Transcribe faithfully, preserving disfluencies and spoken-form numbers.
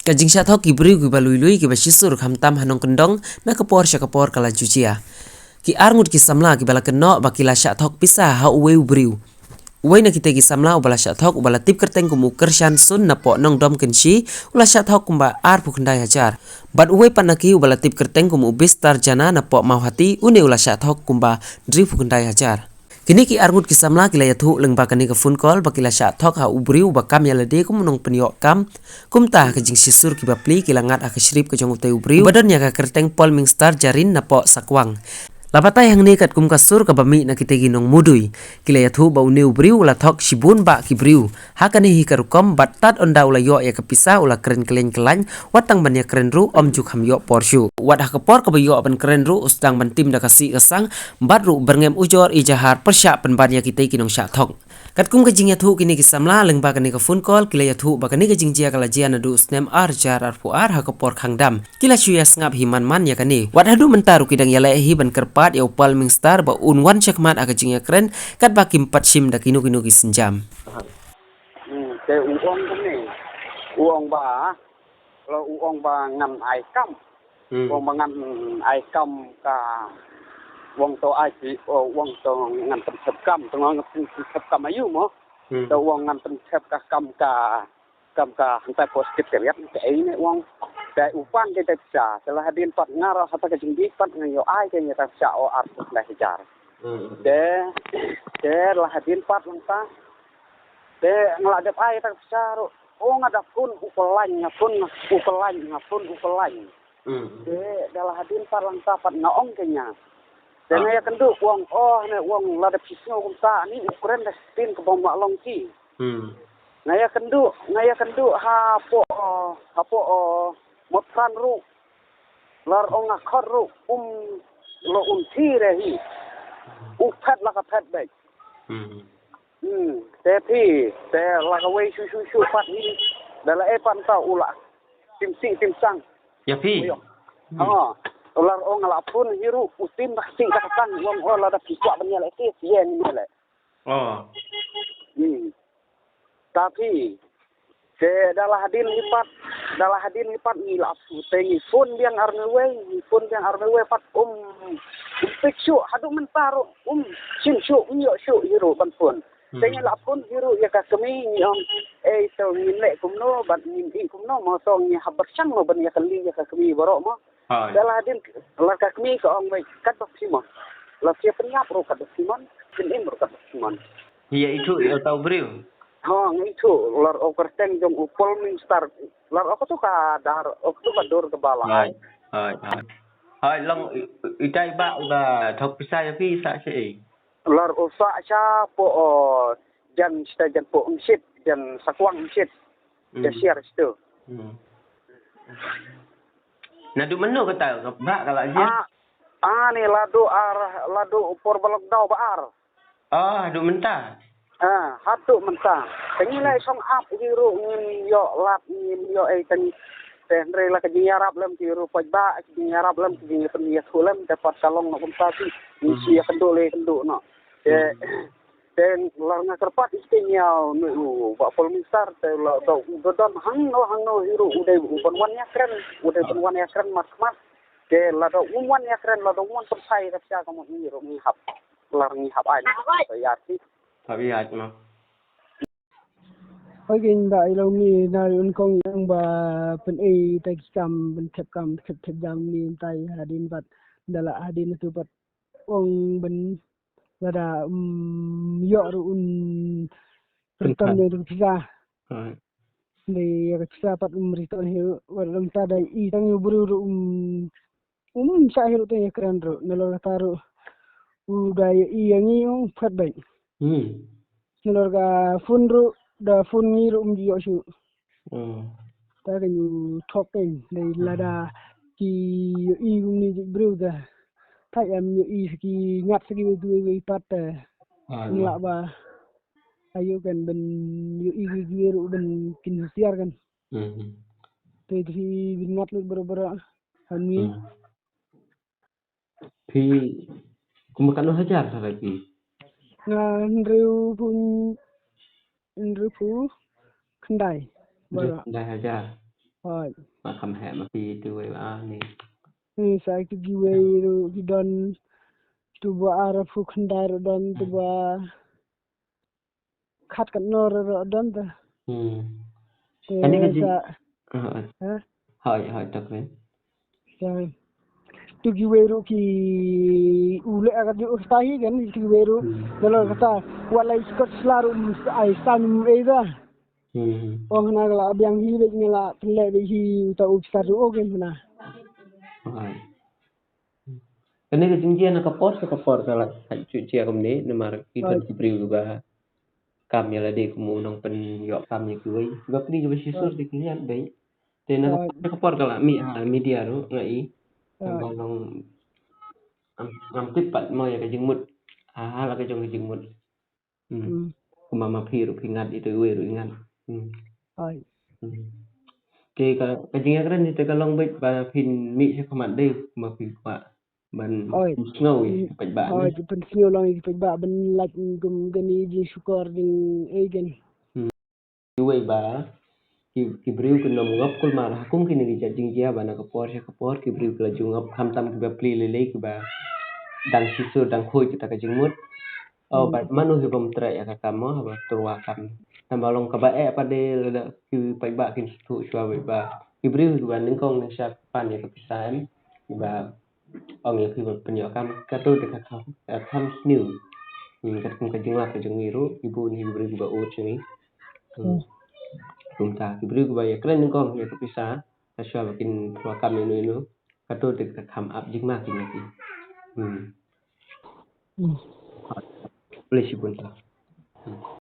Ka jingshah thok ki briew kiba lui lui kiba shisur khamtam ha nongkyndong na ka por sha ka por ka la ju jia. Ki arngut ki samla kiba la kynnoh ba ki la shah thok pisa ha uwei u briew. Uwei na kitei ki samla uba la shah thok uba la tip kyrteng kum u Kyrshan Sun na poh Nongdom Kynshi u la shah thok kumba arphew khyndai hajar. Bad uwei pat na ki uba la tip kyrteng kum u Bistar Jana na poh Mawhati une u la shah thok kumba hynriewphew khyndai hajar. Kine ki arngut ki samla ki la ïathuh lyngba kane ka phone call ba ki la shah thok ha u briew uba kam ïa lade kum u nongpynïoh kam. Kumta ha ka jingshisur kiba plie ki la ngat ha ka shrip ka jong utei u briew ba don ïa ka kyrteng Paul Mingstar Jarin na poh Sakwang. La batai hangne katkum ka sur kaba mih na kitei ki nongmudui. Ki la ïathuh ba une u briew u la thok shibun bah ki briew. Ha kane hi ka rukom bad tad ynda u la ïoh ïa ka pisa u la kren kylleng kyllain, wat tang ban ïakren ruh um ju kham ïoh por shuh. Wat ha ka por kaba ïoh ban kren ruh u sdang ban tim da ka sih ka sang, bad ruh byrngem ujor ijahar pyrshah pynban ïa kitei ki nongshah thok. Katkum ka jingïathuh kine ki samla lyngba kane ka phone call ki la ïathuh ba kane ka jingjia ka la jia naduh u snem ar hajar arphew ar ha ka por khang dam. Ki la shu ïa sngap hi man man ïa kane. Wat haduh mynta ruh ki dang ïaleh hi ban kyrpad ïa u Paul Mingstar ba un wan shakhmat ha ka jingïakren katba kim pat shim da kino kino ki sienjam. Hmm, te u ong kumne. U ong ba, la u ong ba ngan ai kam. Hmm. U ong ba ngan ai kam ka, u ong to ai ki, u ong to ngan pynthep kam, to ngan pynthep kam aïu mo. Hmm. To u ong ngan pynthep ka kam ka, kam ka hangta ko Secretariat ka ei ne u ong. Te u pan te te pisa, te la hadien pat nga ruh hata ka jingbi pat nga ïoh ai te nga ta pisa o arphew khyndai hajar. Hmm. Te, te la hadien pat lang ta. Te nga la dep ai ta pisa ruh. O nga da phone u Pelain, nga phone u Pelain, nga phone u Pelain. Hmm. Te da la hadien pat lang ta pat nga ong ke nia. Te nga ïakynduh u ong, o ne u ong lada phi sngew kumta ni u kren da stin ka bym lah long ki. Hmm. Nga ïakynduh, nga ïakynduh hapoh, hapoh, Mawphran ruh. Lar ong nga khot ruh, um, lo un thi re hi. U phet la ka phet beit. Hmm. Hmm, te phi, te la kawei shu shu shu pat hi. Da la e pat ta u la tim sih tim sang. Ïa phi? Ayo. Hmm. Ha. Lar ong la phone hi ruh u tim da sih da sang u ong o lada phi kwah ban ïaleh te ïa ni le. Oh. Hmm. Ta phi. Te da la hadien hi pat, da la hadien hi pat ngi la ap shu te ngi phone biang arngi wei, ngi phone biang arngi wei pat um, um pick shuh, haduh mynta ruh um shim shuh, um ïoh shuh hi ruh ban phone. Hmm. Te ngi la phone hi ruh ïa ka kmie ngi ong, ei to ngin leh kumno, bad ngin ïeh kumno, mo to ngi hap byrshang mo ban ïa kylli ïa ka kmie baroh mo. Hai. Da la hadien, la ka kmie ka ong wei, katba phi mon. La phi pynïap ruh katba phi mon, phin im ruh katba phi mon. Ïa ithuh ïa uta u briew. Ha, nga ithuh, lar o kyrteng jong u Paul Mingstar. Lar o katu ka dar, o katu ka dur ka bala. Hai, hai, hai. Hai, long i-, itai ba, ba thok pisa ïa phi sa shi. Lar o sa sha po o jan sta jan po ngsit, jan Sakwang ngsit. Hmm. Jan siar stu. Hmm. Naduh mynno kata, ba ka la jia? Ah, ah, ni ladu ar, ladu por ba lockdown ba ar. Ah, haduh mynta. Ah, haduh mynta. Te ngi la shong ap hi ruh ngim ïoh lad ngim ïoh ei tang. Te hynrei la ka jingïarap lem ki ruh poi ba, ka jingïarap lem ki jingïapynïathuh lem te pat ka long noh kumta phi. Ngi shu ïakynduh le kynduh noh. Te, te lar nga kyrpad ïa ki ñiaw nu u ba Paul Mingstar te la da u da don hangno hangno hi ruh u dei u ban wan ïakren, u dei ban wan ïakren mat mat. Te la da um wan ïakren, la da um wan pynshai ka pisa ka mut ngi ruh ngi hap. Lar ngi hap ai. Ïa ki. Hap ïa ai ma. Oi, kin ba ilo mi na un kong yang ba pyn ei ta ki kam, pyn thep kam, thep thep jam ni tai hadin bat, da la hadin tu bat ong ban lada, um, ïoh ruh un pynthep. Pynthep ne ruh pisa. Hai. Dei ïa ka pisa pat um return hi ruh, wat lem ta dei i tang ïa u briew ruh um, um sa hi ruh tang ïa kren ruh, nalor kata ruh u da ïa i ïa ngi um phet beit. Hmm. Nalor ka phone ruh, da phone ngi ruh um ïoh shuh. Hmm. Ta ka ñu thok keiñ, dei lada ki ïoh i kumne jik briew da. Ta em ïoh i sa ki ngat sa ki wei wei pat ta. Ah, ngi lah ba. Ayu kan ban ïoh i wei wei ruh ban kin husiar kan. Hmm. Te phi bin ngat lut bro bro. Hani. Hmm. Phi kumba katno hajar sa phi? Nga hynriewphew, hynriewphew khyndai. Hynriewphew khyndai hajar. Hooid. Ma kham heh ma phi tu wei ba ni. Ni sa ki, kiwei ruh ki don tu ba arphew khyndai ruh don, tu ba khat katno ruh don ta. Hmm. Te kane ka jing- sa, ha? Hooid, hooid, tok rin. Te tu kiwei ruh ki u leh ka jingmut hi kan, kiwei ruh. Hmm. Nalor kata, wat la i skot sla ruh, ai sa nym ei da. Hmm. Ong hana ka la biang hi beit, nga la pynleh beit hi uta u pisa ruh, ong hana. Hooid. Kane ka jingjia na ka por sha ka por ka la thait shuh jia kumne, namar ki don ki briew kiba kam ïa lade kum u nongpynïoh kam ïa kiwei. Kiba pynïoh kiba shisur te ki ïa beit. Te na ka por sha ka por ka la mih ha media ruh nga i. Kaba long ngam, ngam tip pat mo ïa ka jingmut. Ha, ha la ka jong ka jingmut. Hmm. Hmm. Kumba ma phi ruh phi ngat, ito iwei ruh i ngat. Hmm. Hooid. Hmm. Te ka, ka jingïakren te ka long beit ba phin mih sha khmat dei kumba phi kwah ban pynsngew ïa ki paidbah, ne? Hooid, pynsngew lang ïa ki paidbah ban lait kum kane jingshukor jing ei kan. Hmm. Iwei ba ki, ki briew ki nym ngop kulmar ha kum kine ki jait jingjia ba na ka por sha ka por ki briew ki la ju ngop, khamtam kiba plie lei lei kiba dang shisur dang khuid kita ka jingmut. Oh, ba mano hi bym treh ïa ka kam mo, haba tyrwa kam. Tang ba long kaba eh pat de lada ki paidbah kin sngewthuh shuwa beit ba ki briew kiba nyngkong nyngshap pan ïa ka pisa em, kiba ong ïa ki ba pynïoh kam, kato de ka kham, ka kham sniew. Hmm, katkum ka jinglap ka jong ngi ruh, ki bun hi ki briew kiba ud jong ngi. Hmm. Kumta ki briew kiba ïakren nyngkong ïa ka pisa, ka shuwa ba kin tyrwa kam ïano ïano, kato de ka kham ap jingma ki ïa ki. Hmm. Hmm. Khublei shibun. Hmm.